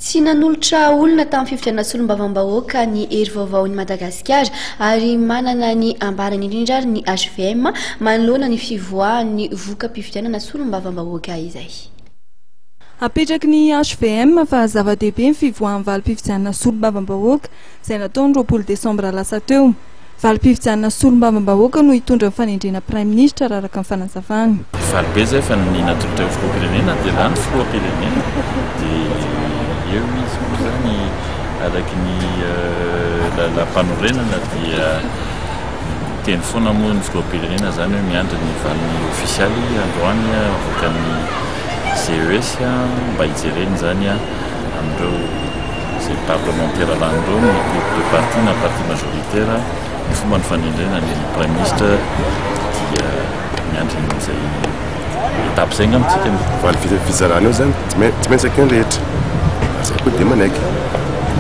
Tsy nanolotra olona tamin'ny fifidianana solombavambahoaka ny Hery Vaovaon'i Madagasikara ary manana ny ambarany indrindra ary ny hvm manoloana ny fivoahan'ny voka-pifidianana solombavambahoaka izay. Apetraky ny hvm fa zava-dehibe ny fivoahan'ny valim-pifidianana solombavambahoaka izay natao ny 20 desambra lasa teo. Valim-pifidianana solombavambahoaka no hitondra ny fanendrena praiminisitra raha araka ny fanazavany. Faly be zay fa ny natolotra ho filoham-pirenena dia lany filoham-pirenena dia eo izy moa zany araky ny lalam-panorenana dia miteny foana moa ny filoham-pirenena zany hoe miandry ny valiny ofisialy androany avoakan'ny CES mba hijereny zany amin'ireo izay parlemantera lany ireo ny groupe de parti na parti majoritaire ny fomba ny fanendrena ny praiminisitra dia miandry an'izay étape izay angamba tsika. Valy fizarana eo zany tsy maintsy ekeny rehetra ary zay koa dia manaiky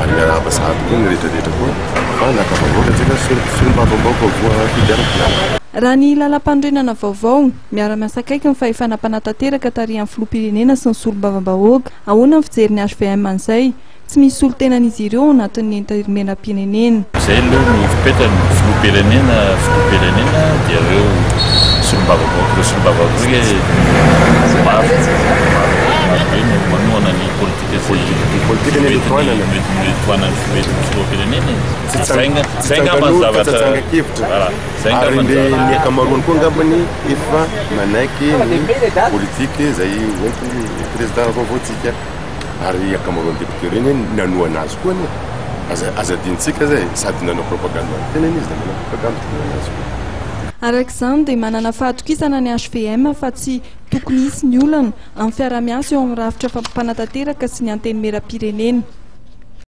ary miarahaba sahady koa ny rehetra rehetra koa fa naka vahoaka tsika solombavambahoaka voafidy ara-dalàna. Raha ny lalampanorenana vaovao, miara-miasa akaiky ny fahefana mpanatanteraka tarihan'ny filoham-pirenena sy ny solombavambahoaka. Ahoana ny fijerin'ny hvm an'izay? Tsy misy solontenan'izy ireo ao anatin'ny Antenimierampirenena. Izay aloha no fipetrany, filoham-pirenena, filoham-pirenena dia ireo solombavambahoaka, ireo solombavambahoaka ireo maro, maro, maro be no manohana ny politika izay mety tohanan'ny filoham-pirenena e. Izay angamba ny zavatra, voilà. Ary ny ankamaroany koa angambany efa manaiky ny politique izay hoentin'ny président vaovaontsika. Ary ankamaroan'ny député ireny nanohana azy koa anie. Aza aza adinontsika zay e, sady nanao propagande ho an'ny tenany izy dia manao propagande tohana azy koa. Araka izany dia manana fahatokisana ny hvm fa tsy tokony hisy ny olana amin'ny fiaraha-miasa eo amin'ny rafitra mpanatanteraka sy ny Antenimierampirenena.